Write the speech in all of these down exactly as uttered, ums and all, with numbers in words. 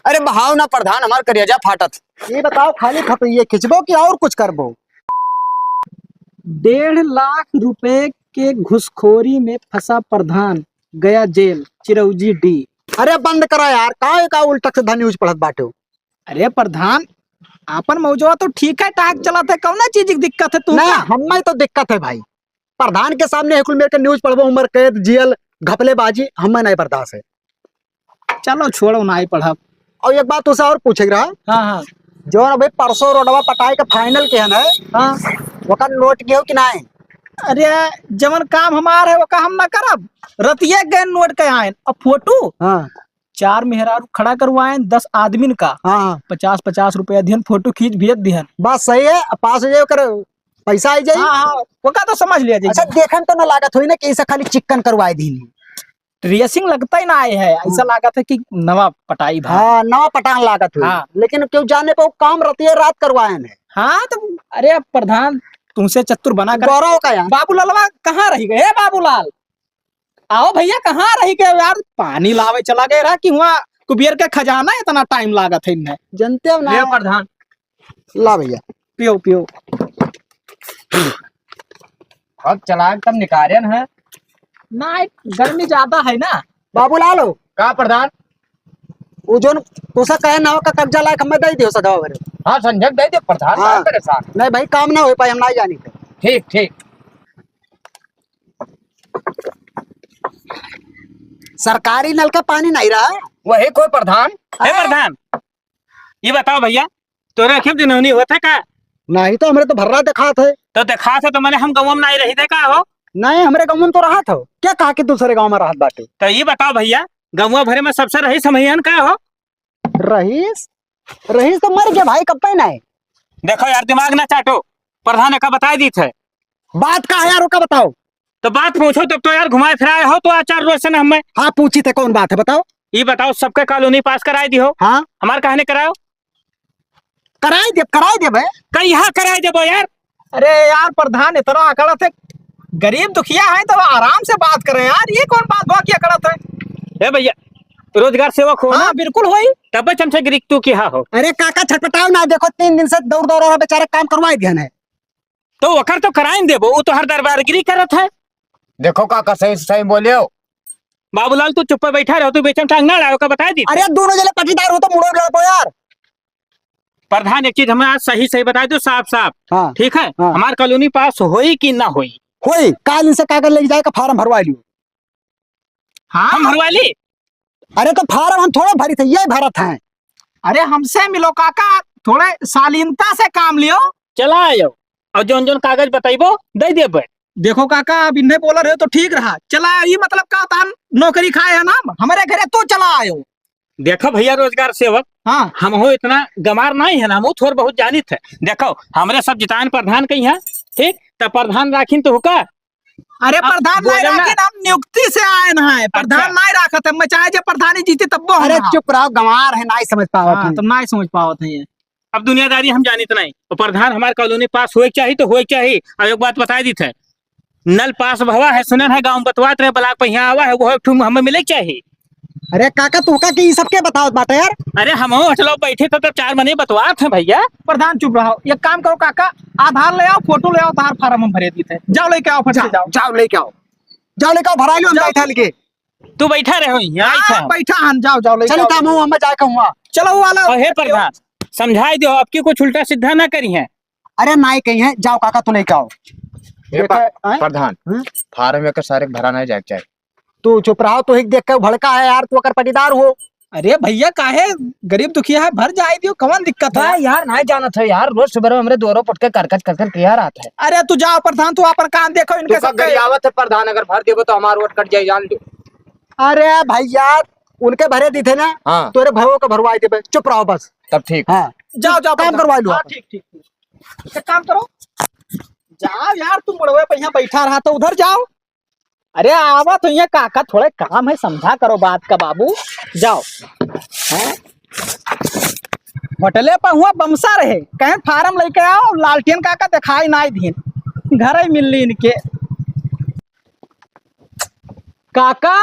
अरे बहाव ना प्रधान, हमार करेजा फाटत। ये बताओ, खाली फोटो ये खींचबो कि और कुछ करबो? डेढ़ लाख रुपए के घुसखोरी में फंसा प्रधान, गया जेल, चिरौजी डी। अरे बंद करा यार, का का उल्टा सीधा news पढ़त बाटे हो? अरे प्रधान, आपन मौजवा तो ठीक है, टाक चलत है, कौना चीज की दिक्कत है तू ना, का? हमें तो दिक्कत है भाई। प्रधान के सामने है कुल मेरे के news पढ़बो, उम्र कैद, जेल, घपलेबाजी, हमें नहीं बर्दाश्त है। चलो छोड़ो, नाई पढ़ब। और एक बात तुझसे और पूछे के रहा। हाँ, हाँ। जौन अभी परसों रोडवा पटाए के final के है ना, हाँ। ओकर note के हो कि नाई? अरे, जवन काम हमार है, ओका हम ना करब। रतिये गए note के आएन। अब फोटो? हाँ। चार मेहरारू खड़ा करवाएन, दस आदमीन का। हाँ, हाँ। पचास पचास रुपया दिहन, फोटो खींच भेज दिहन। बात सही है, पास हो जाए, ओकर पैसा आई जाई। हाँ, हाँ, ओका तो समझ लिया जाई। अच्छा, देखन तो ना लागत होई ना कि ऐसा खाली चिक्कन करवाए दीन। Dressing लगता ही ना आए है, ऐसा हम्म। लागत है कि नवा पटाई भा। हाँ, नवा पटान लागत हुई। हाँ। लेकिन क्यों जाने पे वो काम रतिये रात करवाए ने। हाँ, तो अरे प्रधान, तुमसे चतुर बना कर गौरव का यार। बाबूलालवा कहाँ रह गए? ए बाबूलाल, आओ भैया, कहाँ रह गए यार? पानी लावे चला गए रहा कि हुआ कुबेर के खजाना इतना time लागत है इन्हें। जनते हो ना। ले प्रधान। ला भैया। पियो, पियो। अब चला के तब निकारेन है। ना, गर्मी ज्यादा है ना। बाबूलाल हो। का प्रधान? वो जोन तोसा कहे नाव का कब्जा लायक हमें दे दियो सदा भरे। हाँ, संजय दे दे प्रधान, हाँ। का परेशान? नहीं भाई, काम ना हो पाए, हम ना जानी थे। ठीक, ठीक। सरकारी नल का पानी नहीं रहा। वही कोई प्रधान। हे हाँ। प्रधान, ये बताओ भैया, तोरे अखिम दिनौनी होत है का? नहीं तो हमरे तो भर्रा देखात है। तो देखात है तो मने हम गाँव में नहीं रही थे का हो? नहीं, हमरे गाँव में तो रहत हो। क्या कहा कि दूसरे गाँव में रहत बाटे? तो ये बताओ भैया, गाँव भरे में सबसे रईस हमहियन का हो? रईस? रईस तो मर गया भाई, कब पे नहीं। देखो यार, दिमाग ना चाटो, प्रधान का बताए दी थे। बात का है यार, ओका बताओ। तो बात पूछो तब तो यार, घुमाए फिराए हो तो आचार रोज से ना हमें। हाँ, पूछी थे कौन बात है, बताओ। ये बताओ, सबके कॉलोनी पास कराए दी हो? हाँ। हमार काहे नहीं कराओ? कराए देब, कराए देब, है। कहिया कराए देबो यार? अरे यार प्रधान, इतना अकड़त है, गरीब दुखिया है तो आराम से बात करें यार, ये कौन बात हुआ कि अकड़त है? ए भैया, रोजगार सेवक हो ना? हाँ, बिल्कुल होई। तब चमचे गिरी तू किहा हो। अरे काका छटपटाओ ना, देखो तीन दिन से दौड़ दौड़ रहा बेचारा, काम करवाए दिया है। तो ओकर तो कराइन देबो, वो तो हर दरबारगिरी करत है। देखो काका, सही सही बोले हो। बाबूलाल, तू चुप्पे बैठा रहो, तू बीच में टांग ना अड़ाओ, का बताए दी। अरे, दोनों जने पटीदार हो तो मुड़ो लड़पो यार। प्रधान, एक चीज हमें आज सही सही बताए दो, साफ साफ। हाँ। ठीक है, हाँ। हमार कॉलोनी पास होई कि ना होई? होई, काल इनसे कागज लेके जाए का फार्म भरवा लियो। हाँ। हम भरवा ली। अरे तो फार्म हम थोड़े भरी थे, ये भरत हैं। अरे हमसे मिलो काका, थोड़े शालीनता से काम लियो। चला आयो, और जौन जौन कागज बताइबो दे देबे। देखो काका, अब इन्हें बोला रहे तो ठीक रहा। चला, ये मतलब का तान नौकरी खाए है ना, हमारे घरे तो चला आयो। देखो भैया रोजगार सेवक, हाँ। हम हो इतना गमार नहीं है ना, हम थोड़ बहुत जानित है। देखो हमरे सब जितान प्रधान कही है, ठीक, त प्रधान राखिन तो हुका। अरे अब प्रधान नहीं बोले ना। राखिन, हम नियुक्ति से आए ना है, प्रधान अच्छा। नहीं राखत है, मैं चाहे जब प्रधानी जीते तब वो हम अरे रहा। चुप रहो, गंवार है, नहीं समझ पावत हाँ, हैं। तुम नहीं समझ पावत हैं ये। अब दुनियादारी हम जानित नहीं, तो प्रधान हमार कॉलोनी पास होए के चाही तो होए के चाही। अब एक बात बताई दीत है, नल पास भवा है, सुनन है गाँव में बतवात रहे, ब्लॉक पे यहाँ आवा है, वो एक ठुम हमें मिले के चाही। अरे काका, तू का कि ई सब के बतावत बाटे यार? अरे हम होटल बैठे थे तो चार मने बतवात हैं भैया। प्रधान चुप रहो, एक काम करो काका, आधार ले आओ, फोटो ले आओ, तहार फार्म हम भरे दीत है, जाओ लेके आओ फट से जाओ, जाओ। जाओ लेके आओ, जाओ लेके आओ, भरा लो हम जाओ। बैठा लेके। तू बैठा रहे हो यहाँ, हाँ, बैठा हम, जाओ, जाओ लेके चलो आओ। काम हो, हम जाए कहूँगा। चलो वो वाला। और हे प्रधान, समझाई दो, अब की कुछ उल्टा सीधा ना करी है। अरे नाई कही है, जाओ काका, तू लेके आओ। हे देखा, प-, आए? प्रधान, हम्म? फार्म एक सारे भरा नहीं जाए के चाहे। तू चुप रहो, तू ही देख के भड़का है यार, तू अकर पटीदार हो। अरे भैया, काहे गरीब दुखिया है, भर जाए दियो, कौन दिक्कत है? भाई यार, नहीं जानत है यार, रोज सुबह हमरे दोरो पटके करकच करकच किया रहत है। अरे तू जाओ प्रधान, तू अपन काम देखो, इनके तू का सब गरियावत है प्रधान, अगर भर देबो तो हमार वोट कट जाए, जान लो। अरे भैया, उनके भरे दी थे ना, हाँ। तोरे भावों का भरवाई देबे, चुप रहो बस। तब ठीक। हाँ। जाओ, जाओ, काम प्रधान। करवा लो हाँ, आप। ठीक, ठीक, ठीक। एक काम करो, जाओ यार, तुम मुड़वे पे यहाँ बैठा रहा तो उधर जाओ। अरे आवा तो यहाँ काका, थोड़े काम है, समझा करो बात का बाबू। जाओ। हैं? होटले पर हुआ बमसा रहे, कहें फार्म लेके आओ, लालटेन काका दिखाई नाई दीन, घर ही मिल ली इनके। काका,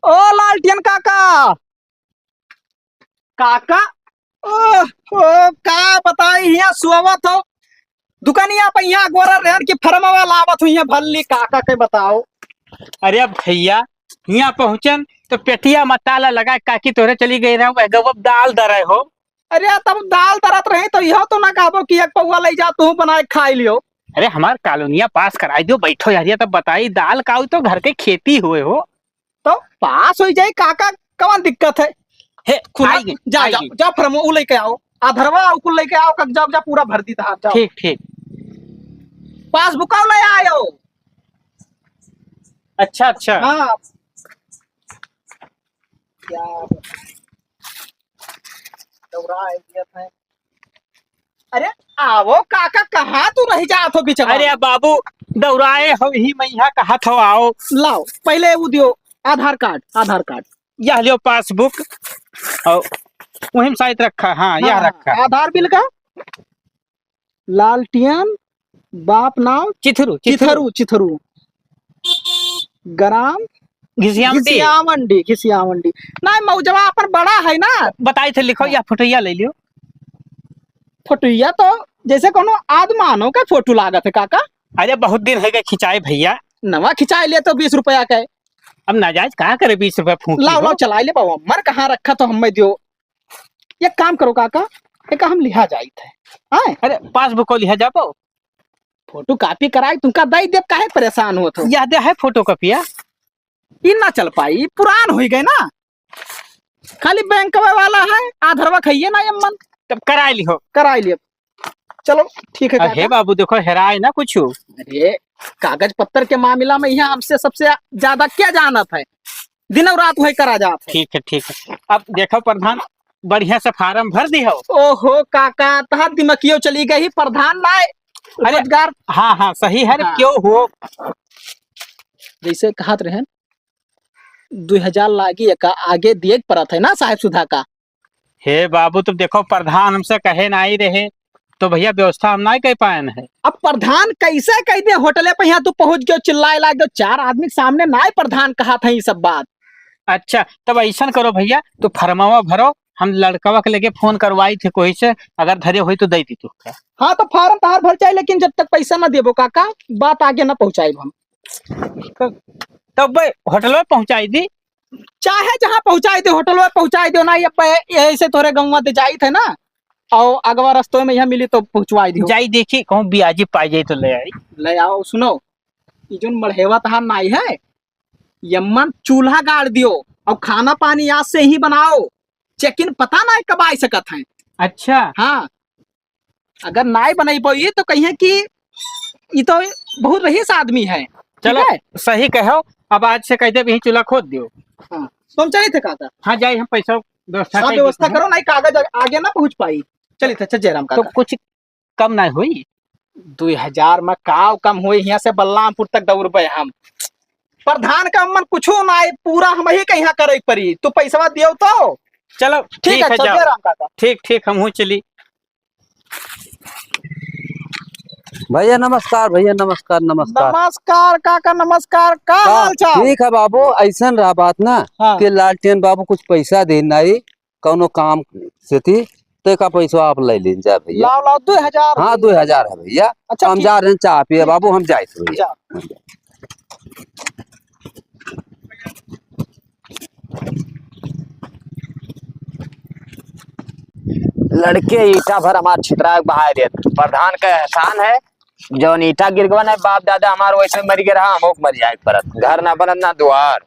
ओ लालटेन काका, काका, ओह, ओ, का बताई, हियाँ सोवत हो। दुकनिया पे हियाँ गोरा रहन की फरमवा लावत हो, हियाँ भल्ली काका के बताओ। अरे अब भैया, हियाँ पहुँचन तो पेटिया में ताला लगा, काकी तोहरे चली गई रहे, वह गवब दाल दरे हो। अरे तब दाल दरत रही तो यह तो ना कहबो कि एक पौवा ले जा, तू बनाए खाई लियो। अरे हमार कॉलोनिया पास कराई दियो, बैठो यार, ये तब बताई दाल का हुई तो घर के खेती हुए हो। तो पास होई जाई, काका, कवन दिक्कत है? हे, खुला आई जा, गई, जा, आई जा, गई। जा, फरमो, उ लेके आओ, आधरवा, उ कुल लेके आओ, कागजा, जा, पूरा भर दी तहार, जाओ। ठीक, ठीक। पासबुक ले आयो। अच्छा, अच्छा। हाँ। क्या बताएं? दौरा है, ये है। अरे, आवो काका, कहाँ तू रह जात हो बिचवा? अरे बाबू, दौराए हो ही, मैं यहाँ कहा था, आओ। लाओ, पहले वो दियो, आधार कार्ड, आधार कार्ड। यह लियो पासबुक, और वहीं में शायद रखा, हाँ, यह हाँ, रखा। आधार बिल का? लालटियन, बाप नाम? चिथरू, चिथरू। चिथरू, चिथरू। ग्राम? घिसियावंडी। घिसियावंडी, घिसियावंडी। नहीं, मौजवा अपन बड़ा है ना। बताई थे, लिखो, हाँ। या फोटोया ले लियो। फोटोया तो जैसे कोनो आदमानो का फोटो लागत है, काका। अरे, बहुत दिन है गए खिंचाए भैया। नवा खिंचाए ले तो बीस रुपया का है। अब नाजायज का करे, बीस रुपया फूंक लाओ, लो। लाओ, चलाए ले बाबा। मर कहाँ रखा तो हमें दियो। एक काम करो काका, एक हम लिहा जाइत है। हाँ? अरे, पासबुक को लिहा जाबो? फोटो कॉपी कराई, तुमका दई देब, काहे परेशान होत हो? यादे है फोटो कॉपिया? ई ना चल पाई, पुरान होई गए ना। खाली बैंक वाला है, आधारवा खाइए ना, यम्मन। तब कराई लिहो। कराई लियो। चलो, ठीक है अरे काका। बाबू, देखो, हेराए ना कुछ। अरे, कागज पत्तर के मामला में यहाँ हमसे सबसे ज्यादा क्या जानत है? दिन और रात वही करा जात है। ठीक है, ठीक है। अब देखो प्रधान, बढ़िया से फार्म भर दी हो। ओहो काका, तहार दिमकियो चली गई, प्रधान ना है, अरे, रोजगार। हाँ, हाँ, सही है, हाँ। क्यों हो? जैसे कहत रहे, दुई हजार लागी, एका आगे दिए के पड़त है ना साहेब सुधा का। हे बाबू, तुम देखो, प्रधान हमसे कहे नाई रहे, तो भैया, व्यवस्था हम नाई कर पाएन है। अब प्रधान कैसे कह दे, होटले पे यहाँ तू पहुँच गयो, चिल्लाए लाग गयो, चार आदमी के सामने नाई प्रधान कहा था ये सब बात। अच्छा, तब ऐसन करो भैया, तू फरमावा भरो, हम लड़कवा के लेके फोन करवाई थे कोई से, अगर धरे होई तो दे दी तू। हाँ, तो फार्म तहार भर जाए, लेकिन जब तक पैसा ना देबो काका, बात आगे ना पहुँचाई हम। तब बे होटल में पहुँचाई दी। चाहे जहाँ पहुँचाई दे, होटल में पहुँचाई दो ना, ये पे-, यही से तोरे गौवा दे जाई थे ना, और अगवा रस्तों में यहाँ मिली तो पहुँचवाई दियो। जाई देखी, कहूँ बियाजी पाई जाई तो ले आई। ले आओ, सुनो, ई जोन मढ़ेवा तहार नाई है, यम्मन चूल्हा गाड़ दियो और खाना पानी आज से ही बनाओ। चेकिन पता ना कब आ सकत है। अच्छा। हाँ, अगर नाई बनाई पाई तो कहिए कि ई तो बहुत रईस आदमी है। ठीक चलो, है? सही कहो, अब आज से कह दे, यही चूल्हा खोद दियो। हाँ, तो हम चलित है काका। हाँ, जाई, हम पैसा व्यवस्था सब कर व्यवस्था देते हैं। करो, नहीं कागज आगे ना पहुँच पाई। चलित है, अच्छा जयराम तो काका। कुछ कम ना होई? दुई हजार में का कम होई? यहाँ से बलरामपुर तक दौड़बे हम। प्रधान का मन कुछो ना आए, पूरा हम ही के यहाँ करे पड़ी। तू पैसवा दियो तो। चलो, ठीक ठीक है, है, चल, जाओ। जय राम काका। ठीक, ठीक, हम हूँ चली। भैया नमस्कार, भैया नमस्कार, नमस्कार। नमस्कार काका, नमस्कार। का का हाल चाल? ठीक है बाबू, ऐसन रहा बात ना हाँ। कि लालटेन बाबू कुछ पैसा दे नाई, कौनो काम से थी, तो का पैसा आप ले लीन जा भैया। लाओ, लाओ, दो हजार हाँ, रुपया। दो हजार है भैया। अच्छा, हम ठीक। जा रहे हैं चाह पिए बाबू, हम जाए थे भैया। जा। लड़के ईटा भर हमार छितरा के बहाय देत। प्रधान का एहसान है, जौन ईटा गिरगवन है, बाप दादा हमार वैसे मर गए रहा, हम ओक मर जाए के परत। घर ना बनत ना द्वार।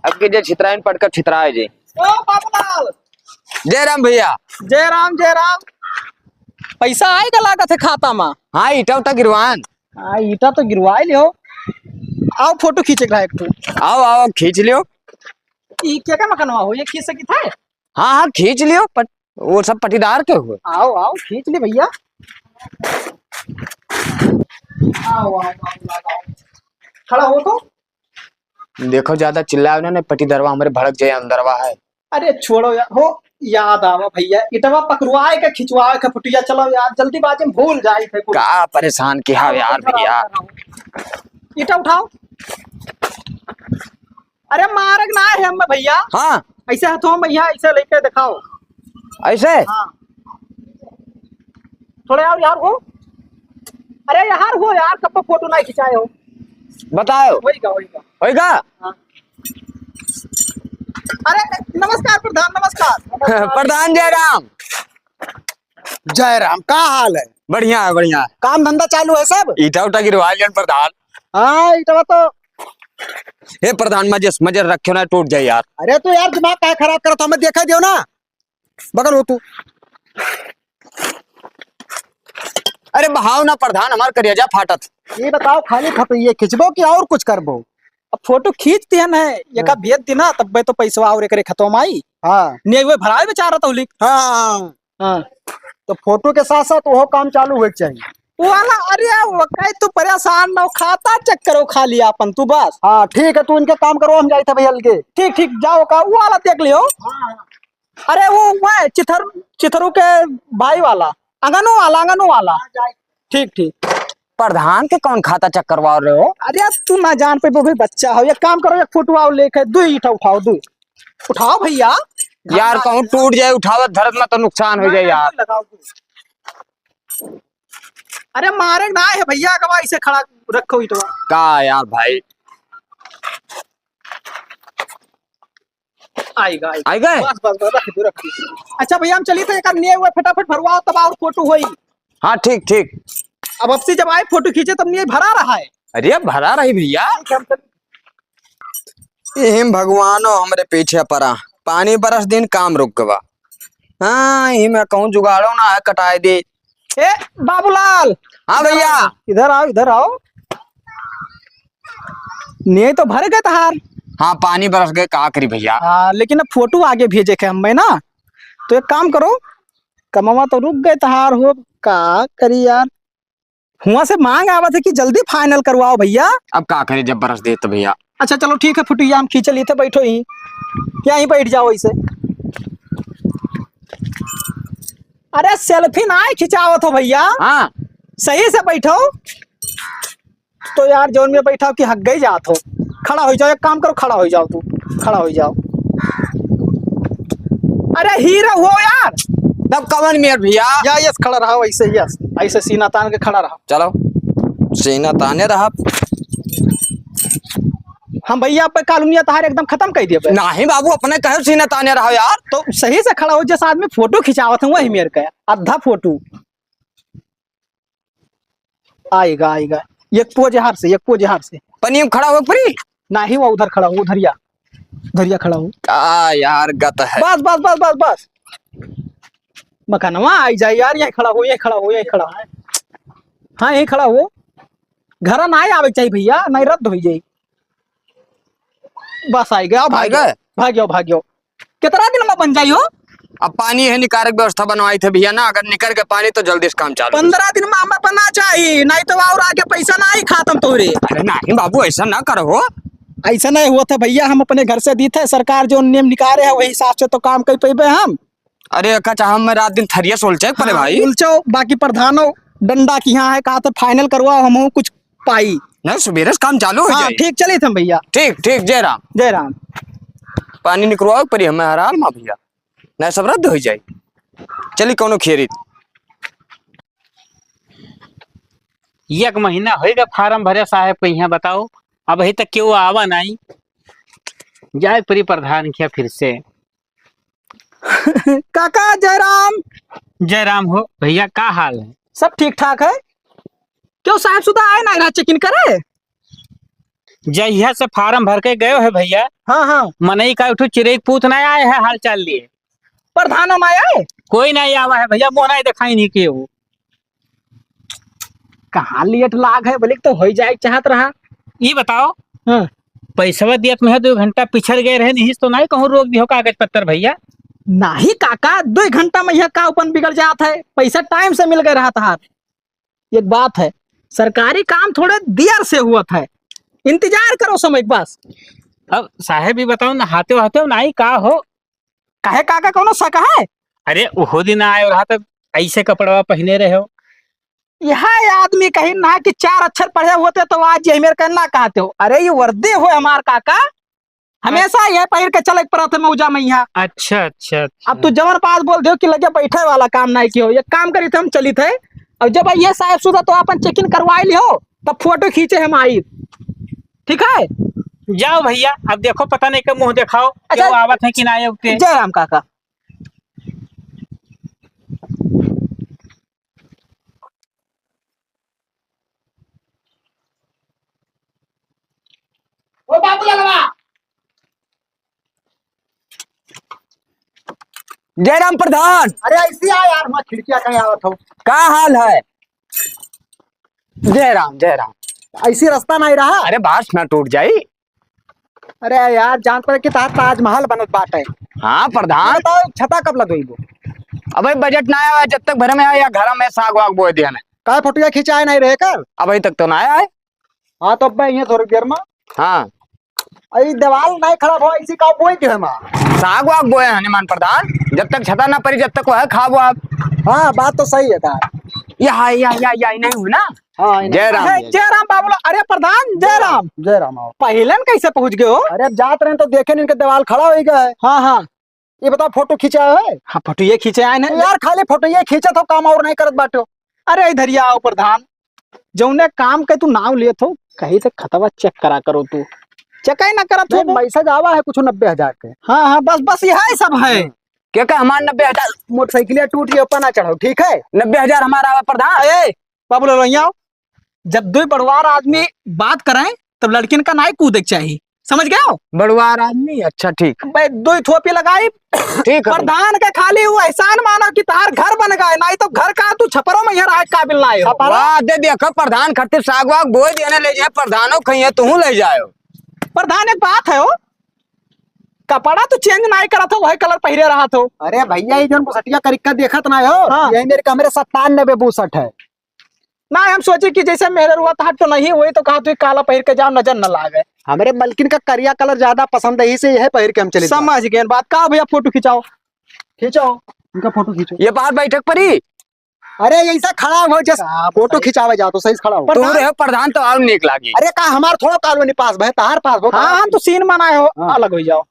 अब के जे छितराइन पटकर छितराए जे। ओ बाबूलाल। जय राम भैया। जय राम, जय राम। पैसा आए का लागत है खाता में? हाँ, ईटा उटा गिरवान। हाँ, ईटा तो गिरवाए लियो। आओ, फोटो खींचे के रहा एक ठो। आओ, आओ, खींच लियो। ई के का मकानवा हो? ये खींच सकित है? हाँ, हाँ, खींच लियो, पट-, वो सब पटीदार के हुए। आओ, आओ, खींच ले भैया। आओ, आओ, आओ, आओ, आओ। खड़ा हो तो। देखो, ज्यादा चिल्लाओ ना, नहीं पटीदरवा हमरे भड़क जाए, अंदरवा है। अरे छोड़ो यार, हो याद आवा भैया, इटवा पकड़वाए के खिंचवाए के फुटिया, चलो यार, जल्दीबाजी में भूल जाए थे कुछ। का परेशान किया हो यार भैया। ईटा उठाओ। अरे मारक ना है हम भैया। हाँ। ऐसे हथवा में भैया, ऐसे लेके दिखाओ। ऐसे? हाँ। थोड़ा और यार हो। अरे यार हो यार, कब फोटो नहीं खिंचाए हो? बताओ। वही का, वही का। वही का? हाँ। अरे नमस्कार प्रधान, नमस्कार। प्रधान जय राम। जय राम, का हाल है? बढ़िया है, बढ़िया है। काम धंधा चालू है सब? ईटा उटा गिरवा लियन प्रधान। हाँ, ईटा तो। हे प्रधान, मजे से, मजे रखे ना, टूट जाए यार। अरे तू यार दिमाग काहे खराब करत हो, हमें देखा दियो ना, बगल हो तू। अरे बहाव ना प्रधान, हमार करेजा फाटत। ये बताओ, खाली फोटो ये खींचबो कि और कुछ करबो? अब फोटो खींच दिहन है, एका हाँ। भेज दी ना, तब तो पैसवा और एकरे खतम आई। हाँ। नहीं हुए भराए बेचारा तौलिक। हाँ, हाँ, हाँ। हाँ। तो फोटो के साथ साथ वो काम चालू होए के चाहिए। वो वाला, अरे वो कहे तू परेशान ना हो, खाता check करो खाली आपन तू बस। हाँ ठीक है, तू इनके काम करो, हम जाइत है भैया अलगे। ठीक ठीक, जाओ का वो वाला देख लियो। अरे वो, वो चिथर, चिथरू के भाई वाला, अंगनू वाला, अंगनू वाला। ठीक ठीक। प्रधान के कौन खाता check करवा रहे हो? अरे तू ना जान पे, वो भी बच्चा हो, एक काम करो, एक फोटो आओ लेके, दो ईटा उठाओ, दो उठाओ भैया। यार कहूँ टूट जाए, उठावत धरत में तो नुकसान हो जाए यार। लगाओ दो। अरे मारे ना है भैया, अगवा इसे खड़ा रखो ईटवा। का यार भाई? आएगा, आएगा। आएगा? बस, बस, बस, रख दो, रख दो। अच्छा भैया, हम चलित है, एक आध लिए हुए फटाफट भरवाओ, तब और फोटो होई। हाँ, ठीक, ठीक। अब आपसे जब आए फोटो खींचे, तब नहीं भरा रहा है। अरे, भरा रही भैया। ठीक है, हम चलित। इहिम भगवानो हमरे पीछे परा, पानी बरस दिन काम रुक गवा। हाँ, इहिम कहूँ जुगाड़ो ना है, कटाए दे। ए बाबूलाल, हाँ भैया। इधर आओ, इधर आओ। नहीं तो भर गए तहार। हाँ, पानी बरस गए, का करी भैया? हाँ, लेकिन अब फोटो आगे भेजे के हमें ना, तो एक काम करो, कमवा तो रुक गए तहार हो, का करी यार? हुआ से मांग आवत है कि जल्दी final करवाओ भैया। अब का करी जब बरस देत भैया? अच्छा चलो ठीक है, फुटिया हम खींच ली थे, बैठो ही, यहीं बैठ जाओ इसे। अरे selfie ना खिंचावत हो भैया। हाँ। सही से बैठो। तो यार जौन में बैठा हो कि हग गई जात हो। खड़ा हो जाओ, एक काम करो, खड़ा हो जाओ तू, खड़ा हो जाओ। अरे हीरो हो यार। तब कवन मेर भैया? या यस खड़ा रहा, ऐसे यस, ऐसे सीना तान के खड़ा रहा। चलो सीना ताने रहा। हम भैया पे कालुनिया तहार एकदम खत्म कर दिए पे। नहीं बाबू, अपने कहे सीना ताने रहो यार। तो सही से खड़ा हो, जैसे आदमी फोटो खिंचावत है वही मेर का अद्धा फोटो। आएगा, आएगा। एक पोज हार से, एक पोज हार से। पनिया में खड़ा हो परी? नहीं, वो उधर खड़ा हो, उधरिया, उधरिया खड़ा हो। का यार गत है। बस, बस, बस, बस, बस। मकानवा आई जाए यार, यहीं खड़ा हो, यहीं खड़ा हो, यहीं खड़ा हो। हाँ, यहीं खड़ा हो। घर ना आवे के चाहिए भैया, नहीं रद्द हो जाए। बस आई गया, आ भाग गए? भाग्यो, भाग्यो। कितना दिन में बन जाई हो? अब पानी है, निकारे के व्यवस्था बनवाई थे भैया ना, अगर निकर के पानी तो जल्दी से काम चालू। पंद्रह दिन में हमें बना चाहिए, नहीं तो और आगे पैसा ना ही खातम तोरे। अरे नहीं बाबू, ऐसा ना करो। ऐसा नहीं हुआ था भैया, हम अपने घर से दी थे, सरकार जो नियम निकाले है वही हिसाब से तो काम कर पैबे हम। अरे का चाह, हम रात दिन थरिया सोलचे परे हाँ, भाई। उलचो, बाकी प्रधानो डंडा की यहाँ है, कहा तो final करवाओ, हम कुछ पाई। नहीं, सुबेरे से काम चालू हो हाँ, जाई। ठीक, चलित हम भैया। ठीक, ठीक, जय राम। जय राम। पानी निकरवाओ परी हमें हराल मा भैया, नहीं सब रद्द हो जाई। चली कौनो खेरी। एक महीना होइगा फारम भरे साहेब के यहाँ, बताओ, अबही तक केहू आवा नाई। जाए परी प्रधान के फिर से। काका जयराम। जयराम हो भैया, का हाल है? सब ठीक ठाक है। क्यों साहेब सुधा आए ना रहा check-in करे? जहिया से फारम भर के गयो है भैया। हाँ, हाँ। मनई का उठो चिरई पूत ना आए है हाल चाल लिए। प्रधानो ना आए? कोई ना आवा है भैया, मुँह ना दिखाई नहीं के वो। कहाँ लेट लाग है, बोले तो होई जाए चाहत रहा। ई बताओ, हाँ। पैसवा दियत में है, दो घंटा पिछड़ गए रहे, नहीं तो नहीं कहूँ रोक दियो कागज पत्तर भैया। नहीं काका, दो घंटा में यह का अपन बिगड़ जात है, पैसा time से मिल गए रहा था। एक बात है, सरकारी काम थोड़े देर से हुआ था, इंतजार करो समय के बस। अब साहेब ई बताओ ना, हाथे हाथे नहीं का हो, काहे काका, कौनो शक है? अरे, ओहो दिन आए रहा त ऐसे कपड़वा पहने रहे हो। यह आदमी कहीं ना कि चार अक्षर पढ़े होते तो आज ये मेरे कहना कहते हो। अरे, ये वर्दी हो हमार काका, हमेशा यह पहिर के चले के पड़त है मौजा में यहाँ। अच्छा, अच्छा, अच्छा। अब तू जवन बात बोल दियो कि लगे बैठे वाला काम नाहीं कियो, ये काम करी थे, हम चली थे। अब जब ये साहेब सुधा तो अपन checking करवाई लियो, तब फोटो खींचे हम आई। ठीक है, जाओ भैया, अब देखो, पता नहीं कब मुँह देखाओ, अच्छा। केहू आवत है कि ना आए उके। जय राम काका। ओ बाबू ललवा। जयराम प्रधान। अरे ऐसी आ यार, वहाँ खिड़किया कहीं आवत हो। का हाल है? जय राम, जय राम। ऐसी रास्ता नहीं रहा। अरे बांस ना टूट जाई। अरे यार, जान पड़े कि तार ताजमहल बनत बाटे। हाँ प्रधान। बताओ, छता कब लगइबो? अबे बजट ना आया, जब तक घर में आया, घर में साग वाग बोए दिया ने। का फोटोया खिंचाए नहीं रहे कर? अबे तक तो ना आया है। हाँ, तो अबे ये थोड़ी देर में। हाँ। अरे देवाल नहीं खड़ा हो, इसी का बोए दिया हम। साग वाग बोए हनुमान प्रधान, जब तक छता ना पड़ी, जब तक वह खाबो आप। हाँ, बात तो सही है तार। या, या, या, या, नहीं हुई ना? हाँ, इन्हें जय राम अरे, जी। जय राम बाबूलाल। अरे प्रधान, जय राम। जय राम, आओ। पहिले न कैसे पहुँच गए हो? अरे, अब जात रहे तो देखे न इनके देवाल खड़ा होइ गया है। हाँ, हाँ। ये बताओ, फोटो खींचा है? हाँ, फोटो ये खींचे आए ना। यार, खाली फोटो ये खींचत हो, काम और नहीं करत बाटो। अरे, इधर ही आओ प्रधान, जौने काम के तू नाव लेत हो, कहीं तो खतवा check करा करो तू। Check ही ना करत हो। नहीं, message आवा है कुछ नब्बे हजार के। हाँ, हाँ, बस, बस यही सब है। हाँ। क्या का हमार नब्बे हजार? मोटरसाइकिलिया टूट गई, ऊपर ना चढ़ो, ठीक है? नब्बे हजार हमारा आवा प्रधान। ए, बाबू लोग यहाँ आओ। जब दो बड़वार आदमी बात करें, तब लड़किन का नाई कूदे के चाही, समझ गए हो? बड़वार आदमी, अच्छा, ठीक। बे, दो थोपी लगाई। ठीक है। प्रधान के खाली वो एहसान मानो कि तार घर बन गए, नाई तो घर का तू छपरो में यहाँ रहे काबिल ना हो। छपरो? वाह, दे देखो, प्रधान खातिर साग वाग बोए देने ले जाए, प्रधानो खइए, तू ले जाओ। प्रधान, एक बात है हो, कपड़ा तो change नाई करत हो, वही colour पहिरे रहत हो। अरे भैया, ये जोन बुसटिया करिक्का देखत ना हो, हाँ। यही मेरे कमरे सत्तानबे बुसट है। ना, हम सोचे कि जैसे मेहररुआ तहार तो नहीं, वही तो कहा तू काला पहिर के जाओ, नजर न लागे। हमरे मलकिन का करिया colour ज्यादा पसंद है, इसे यह पहिर के हम चले जाओ। समझ गए बात। का भैया, फोटो खिंचाओ। खींचो, इनका फोटो खींचो। ये बाहर बैठक परी। अरे, ऐसा खड़ा हो, just का फोटो बताई? खिंचावे जाओ तो सही से खड़ा हो। तू प्रधान। रहे प्रधान तो और नीक लागी। अरे, का हमार थोड़ा colony पास भाई, तहार पास हो, हाँ, तहार हम तो scene बनाए हो, हाँ। अलग हो जाओ।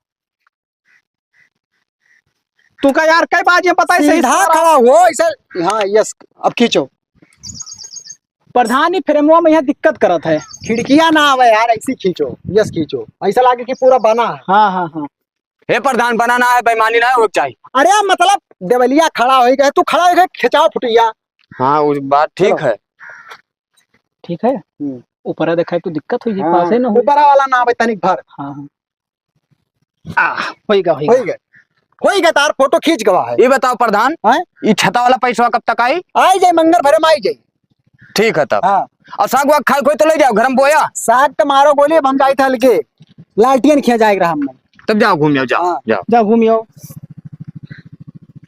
तू का यार, कई बात ये पता है, सही सीधा सारा खड़ा हो, ऐसे, हाँ, yes, अब खींचो। प्रधान, ई frameवा में यहाँ दिक्कत करत है। खिड़किया ना आवे यार, ऐसी खींचो, yes, खींचो, ऐसा लागे कि पूरा बना है। हाँ, हाँ, हाँ। हे प्रधान, बना ना है, बेईमानी ना हो चाहिए। अरे, मतलब, देवलिया खड़ा हो गए, तू खड़ा हो गए, खिंचाओ फुटिया। हाँ, वो बात ठीक चलो। है। ठीक है? हम्म। ऊपरा देखाई तो दिक्कत होई, हाँ, पासे न होई। ऊपरा वाला ना आवे, तनिक भर। हाँ, हाँ। आ, होई गा, होई गा। होई गा। होई गा, तार फोटो खींच गवा है। ये बताओ प्रधान, हैं? ये छता वाला पैसवा कब तक आई? आई जाए, मंगर भरे में आई जाए। ठीक है तब। हाँ। और साग वाग खाए कोई तो ले जाओ, घर में बोया। साग तो मारो गोली, अब हम जाए थे हल्के। लालटियन खिया जाए रहा हमने। तब जाओ घूम आओ, जाओ, हाँ। जाओ। जाओ घूम आओ।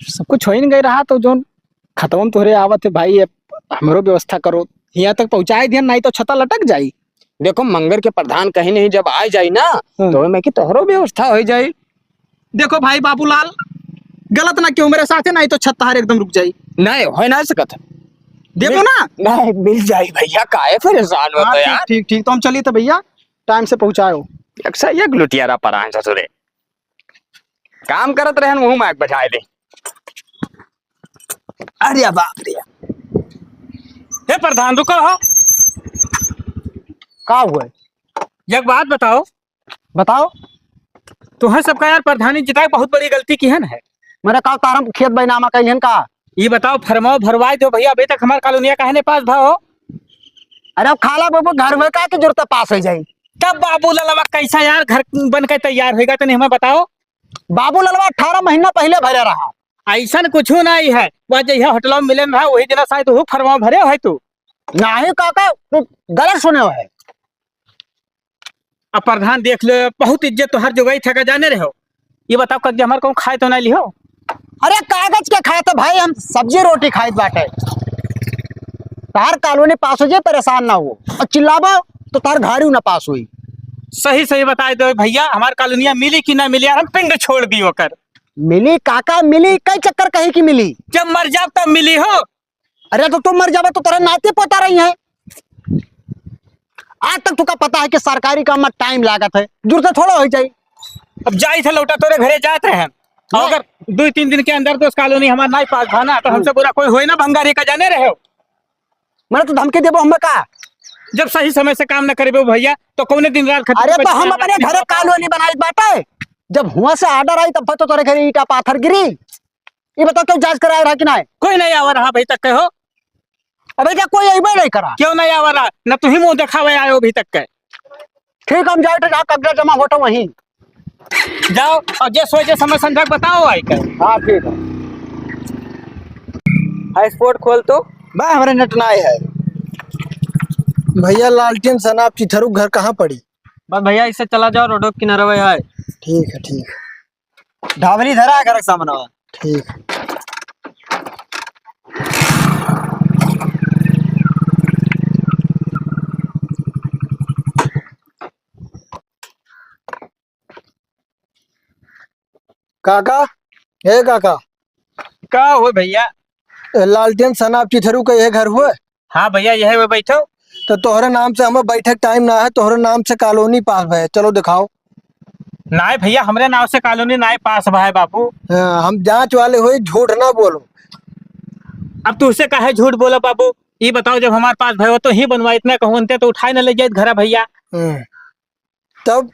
सब कुछ हो ही नहीं गए रहा तो जोन खतवन तोहरे आवत है भाई, अब हमरो व्यवस्था करो, हियाँ तक पहुँचाए दिहन, नाहीं तो छता लटक जाई। देखो, मंगर के प्रधान कहीं नहीं, जब आ जाई ना, हाँ। तो मैं कि तोहरो व्यवस्था हो जाई। देखो भाई बाबूलाल, गलत ना क्यों मेरे साथ है, नाहीं तो छत तहार एकदम रुक जाई। नहीं, हो ना सकत है। देबो मिल-, ना? नहीं, मिल जाई भैया, काहे परेशान होता हाँ, ठीक, यार? ठीक, ठीक, तो हम चली तो भैया, time से पहुँचाओ। एक से एक लुटियारा परान ससुरे। काम करत रहन, मुँह माइक बजाए दे। अरे बाप रे। हे प्रधान, रुको हो। का हुआ? एक बात बताओ। बताओ। तुहर सबका यार प्रधानी जिताए बहुत बड़ी गलती किहन है। मेरे का तारम खेत बैनामा कइहन का? ये बताओ, फरमाओ भरवाए दो भैया, अभी तक हमार कालोनिया काहे नहीं पास भा हो? अरे अब खाला बाबू घर में का के जरूरत पास हो जाई? तब बाबू ललवा कैसा यार घर बन के तैयार होएगा, तनी हमें बताओ। बाबू ललवा अठारह महीना पहले भरे रहा। ऐसन कुछ नहीं है, वह जहिया होटल में मिले रहा, वही दिन शायद वो फरमाओ भरे है तू। नहीं काका, तू गलत सुने है। अब प्रधान देख लो, बहुत इज्जत तो हर जगह ही थका जाने रहे हो। ये बताओ, कद हमारे कहूँ खाए तो नहीं लिहो? अरे कागज के खाए तो भाई, हम सब्जी रोटी खाए बाटे। तार कालोनी पास हो जाए, परेशान ना हो, और चिल्लाबो तो तार घाड़ू ना पास हुई। सही सही बताए दो भैया, हमार कालोनिया मिली कि ना मिली यार, हम पिंड छोड़ दी ओकर। मिली काका मिली, कई चक्कर कही कि मिली। जब मर जाब तब मिली हो। अरे तो तू मर जाबे तो तेरे नाती पोता रही है। आज तक तुका पता है कि सरकारी काम में time लागत है, जुरते थोड़ा हो जाई। अब जाई थे लौटा तोरे घरे जात रहे। और नहीं। अगर दुइ तीन दिन के अंदर तो कॉलोनी हमार नाई पास भा ना, तो हमसे हम्म। बुरा कोई होई ना, भंगारी का जाने रहे हो। मैंने तो धमकी देबो हमें का? जब सही समय से काम न करेबे भैया, तो कौने दिन रात खत्म अरे, कर तो हम देबे अपने हमार घर कॉलोनी बनाई बाटे, जब हुआ से order आई, तब तो तोरे घरे ईंटा पाथर गिरी। ये बताओ, क्यों जांच कराए रहा कि नहीं? कोई नहीं आवा रहा अभी तक के हो। अबे, क्या कोई अइबे नहीं करा? क्यों नहीं आवा रहा? न तू ही मुंह देखावे आयो अभी तक के। ठीक, हम जाए तो जहाँ कब्जा जमा होता वहीं। जाओ और जे सोचे समझ समझा के बताओ आई के। हाँ, ठीक है। Hotspot खोल तो। बा, हमरे net नाई है। भैया, लालटेन सनाब चिथरू घर कहाँ पड़ी? बस भैया, इससे चला जाओ, रोडो के किनारे है। ठीक है, ठीक है। ढाबली धरा है घर के सामने। ठीक। काका, ए काका। का हो भैया? ए, लालटेन सनाब चिथरू का यह घर हुए? हाँ भैया, यह हुए, बैठो। तो तोहरे नाम से हमें बैठक time ना है, तोहरे नाम से कॉलोनी पास भए, चलो दिखाओ। नाय भैया, हमरे नाम से कॉलोनी नाय पास भए बाबू। हाँ, हम जांच वाले होई, झूठ ना बोलो। अब तुझसे काहे झूठ बोला बाबू? ई बताओ, जब हमार पास भए हो तो ही बनवा, इतना कहूँ अंते तो उठाए न ले जाइत घरा भैया। हम्म। तब?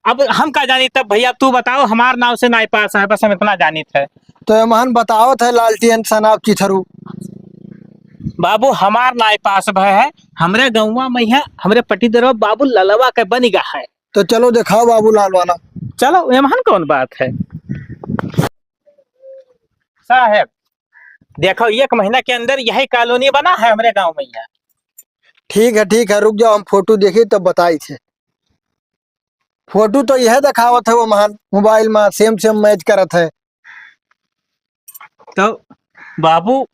अब हम का जानी तब भैया, तू बताओ, हमार नाव से नाई पास है, बस हम इतना जानित है। तो एमहन बतावत है लालटेन सनाब चिथरू। बाबू, हमार नाई पास भय है, हमरे गौवा में है, हमरे पटीदरवा बाबू ललवा के बन गा है। तो चलो देखाओ बाबूलाल वाला। चलो, एमहन कौन बात है? साहेब, देखो, एक महीना के अंदर यही कॉलोनी बना है हमरे गांव में यहाँ। ठीक है, ठीक है, रुक जाओ, हम फोटो देखी तब बताई थे। फोटो तो यह दिखावत है, वो महान मोबाइल में same same match करत है। तो बाबू,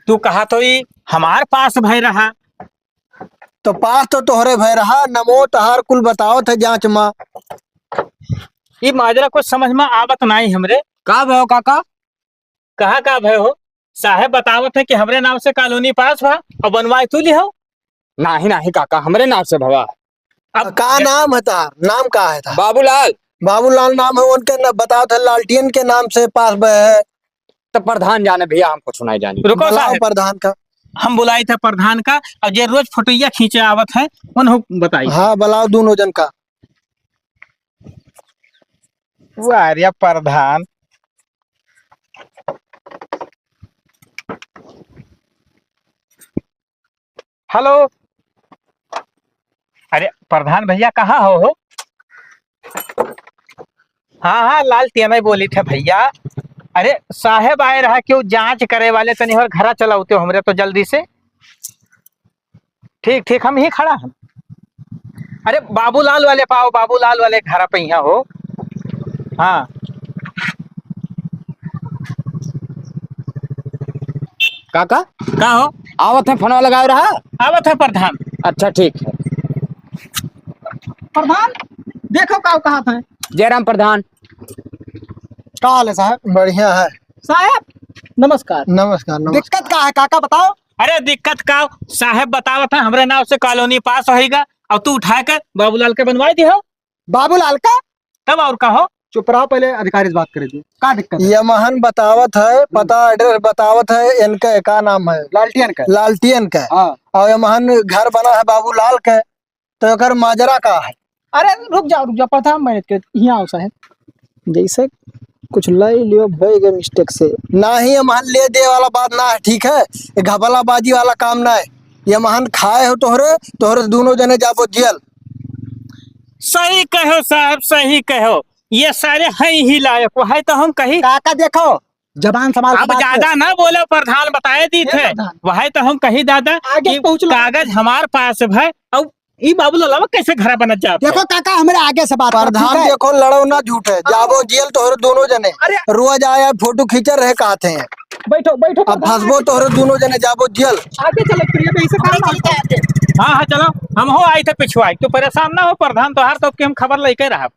तू कहा तो ई हमार पास भय रहा। तो पास तो तोहरे भय रहा, नमो तहार कुल बतावत है जांच मा। ई माजरा कुछ समझ में आवत नाई हमरे। का भयो काका? कहा का भय हो? साहेब बतावत है कि हमरे नाम से कॉलोनी पास भा और बनवाए तू लिहो। नाही, नाही काका, हमरे नाम से भवा। अब का नाम है तार? नाम का है तार? बाबूलाल। बाबूलाल नाम है उनके, न बतावत है लालटेन के नाम से पास भय है। तो प्रधान जाने भैया, हम कुछ नहीं जानी। रुको बुलाओ साहेब। प्रधान का। हम बुलाई थे प्रधान का, और जे रोज फोटोइया खींचे आवत है, उन्हों बताई। हाँ, बुलाओ दोनों जन का। वाह रे प्रधान। हेलो, अरे प्रधान भैया, कहाँ हो, हो? हाँ, हाँ, लालटेन ही बोली थे भैया। अरे साहेब आए रहा, क्यों जांच करे वाले, तनी और घरा चलाओ तो हमरे तो जल्दी से। ठीक, ठीक, हम ही खड़ा हैं। अरे बाबूलाल वाले पाओ, बाबूलाल वाले घर पे यहाँ हो। हाँ। काका? का हो? आवत है, फोनवा लगाओ रहा। आवत है प्रधान। अच्छा, ठीक है। प्रधान, देखो का कहत है। जयराम प्रधान। का हाल है साहब? बढ़िया है। साहब, नमस्कार। नमस्कार, नमस्कार। दिक्कत का है काका, बताओ। अरे दिक्कत का, साहेब बतावत है, हमरे नाव से कॉलोनी पास होइगा, और तू उठा के बाबूलाल के बनवाई दिहो। बाबूलाल का? तब और का हो? चुप रहो, पहले अधिकारी से बात करे दो। का दिक्कत है? ये महन बतावत है, पता address बतावत है, इनका का नाम है? लालटेन का। लालटेन का। हाँ। और ये महन घर बना है बाबूलाल का। तो एकर माजरा का है? अरे रुक जाओ, रुक जाओ, प्रधान, मैनेज कर, यहाँ आओ साहब। जैसे कुछ ले लियो, भय गए mistake से। नाही, ये महन ले दे वाला बात ना है, ठीक है? ये घपलाबाजी वाला काम ना है। ये महन खाए हो तोहरे, तोहरे दोनों जने जाबो जेल। सही कहो साहब, सही कहो। ये सारे हैं ही लायक, वही तो हम कही। काका देखो, जबान संभाल के अब बात ज्यादा कर। ना बोलो, प्रधान बताए दी ए थे। प्रधान। वही तो हम कही दादा आगे कि पहुँच लो। कागज हमार पास है, अब ई बाबूलाल कैसे घरा बनत जात देखो है? काका, हमरे आगे से बात कर, प्रधान ठीक है? देखो, लड़ो ना झूठे, हाँ। जाबो जेल तोहरे दोनों जने। अरे। रोज आया फोटो खींचे रहे कहते हैं। बैठो, बैठो अब प्रधान। फंसबो तोहरे दोनों जने, जाबो जेल। आगे चलो, प्रिय भाई, इसे काम चलता है आगे। हाँ, हाँ, चलो, हम हो आई थे पिछुआई, तू परेशान ना हो प्रधान, तोहार तो के हम खबर लेके रहा।